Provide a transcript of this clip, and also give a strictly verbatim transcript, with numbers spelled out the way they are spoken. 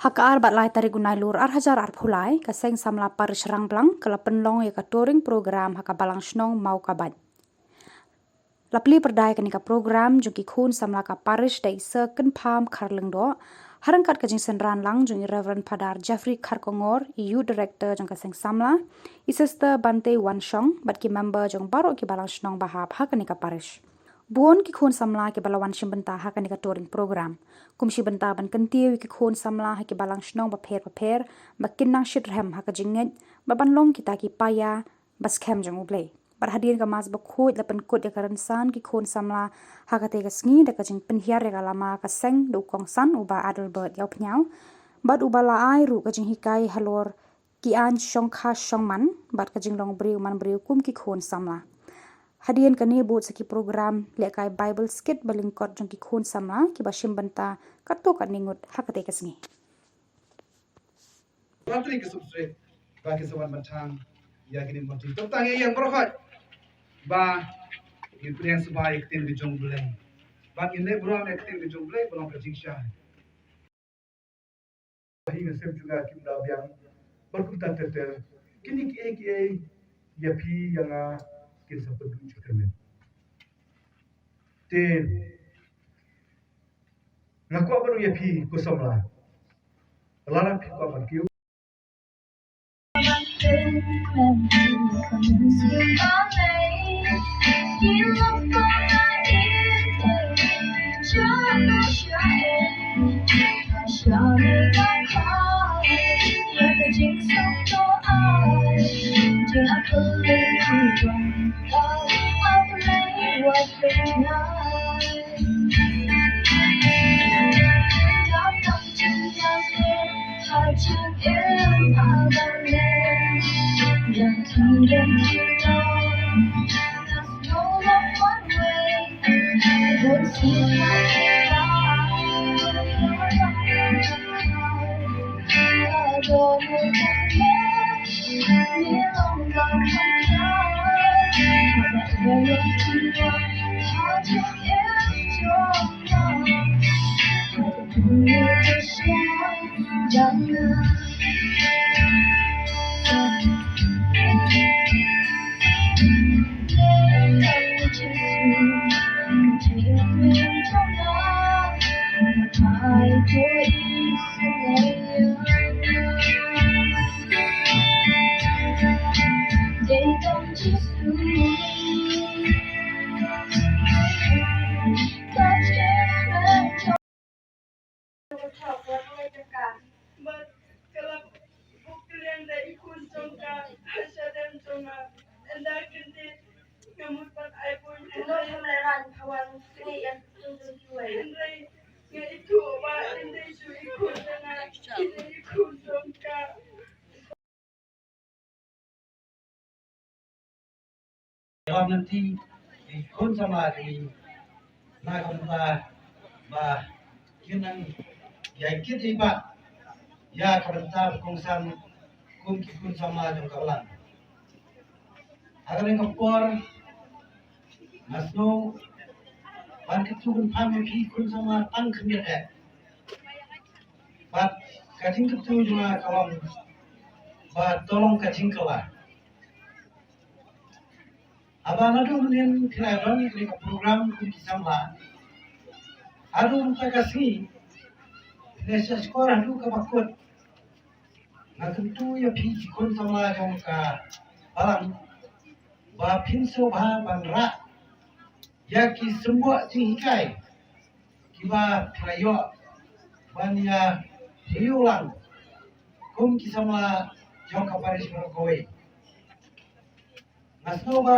Ha ka ar bad lai tarik u Nailur ar hajar arphew lai, ka Seng Samla Parish Rangblang ka la pynlong ïa ka touring program ha ka Balang Shnong Mawkabait. La plie pyrda ïa kane ka program jong ki khun samla ka parish da i Sir Kynpham Kharlyngdoh, ha ryngkat ka jingsynran lang jong i Reverend Father Jeffrey Kharkongor, i Youth Director jong ka Seng Samla, i Sister Bante Wanshong, bad ki member jong baroh ki Balang Shnong ba hap ha kane ka parish. Bun ki khun samla kiba la wan shim bynta ha kane ka touring program. Kum shi bynta ban kyntiew ïa ki khun samla ha ki Balang Shnong bapher bapher, ba kin nang shitrhem ha ka jingngeit, bad ban long kita ki paia ba skhem jong U Blei. Bad hadien ka Mass bakhuid la pynkut ïa ka rynsan ki khun samla ha katei ka sngi da ka jingpynhiar ïa ka lama ka seng da u kongsan u Bah Adelbert Ïawphniaw, bad uba la ai ruh ka jinghikai halor ki aiñ shongkha shongman bad ka jinglong briew man briew kum ki khun samla. Hadien kane bud sa ki program lehkai Bible skit ba lyngkot jong ki khun samla kiba shim bynta katto katne ngut ha katei ka sngi. Patri ki subscribe ba ki sa wan ban thang ïa kine ki mawti. Tang ïa ïeng baroh khoit ba ngin pdiang sngewbha ïa ka ktien ka jong U Blei. Ba ngin leh burom ïa ka ktien ka jong U Blei ba long ka jingshai. Ba hi nga sem jong nga kim da biang. Bad kumta ter ter. Kine kiei kiei ïa phi ïa nga kin sa pynduh jingkyrmen. Te nga kwah ban ong ïa phi ko samla. Lada phi kwah ban kiew. Ïa lynti ki khun samla ki na ka bynta ba kin nang ïa kit ïa ba ïa ka bynta ba kongsan kum ki khun samla jong ka balang. Ha kane ka por nga sngew ban kyntu kynpham ïa phi khun samla tang khyndiat eh. Bad ka jingkyntu jong nga ka long ba to long ka jingkylla. Haba naduh mynhynnin phi la don ïa kane ka program kum ki samla, haduh mynta ka sngi phi la shah shkor haduh kaba kut. Nga kyntu ïa phi ki khun samla jong ka balang ba phin sngewbha ban rah ïa ki symboh jinghikai kiba phi la ïoh ban ïa ïoh lang kum ki samla jong ka parish baroh kawei. Nga sngew ba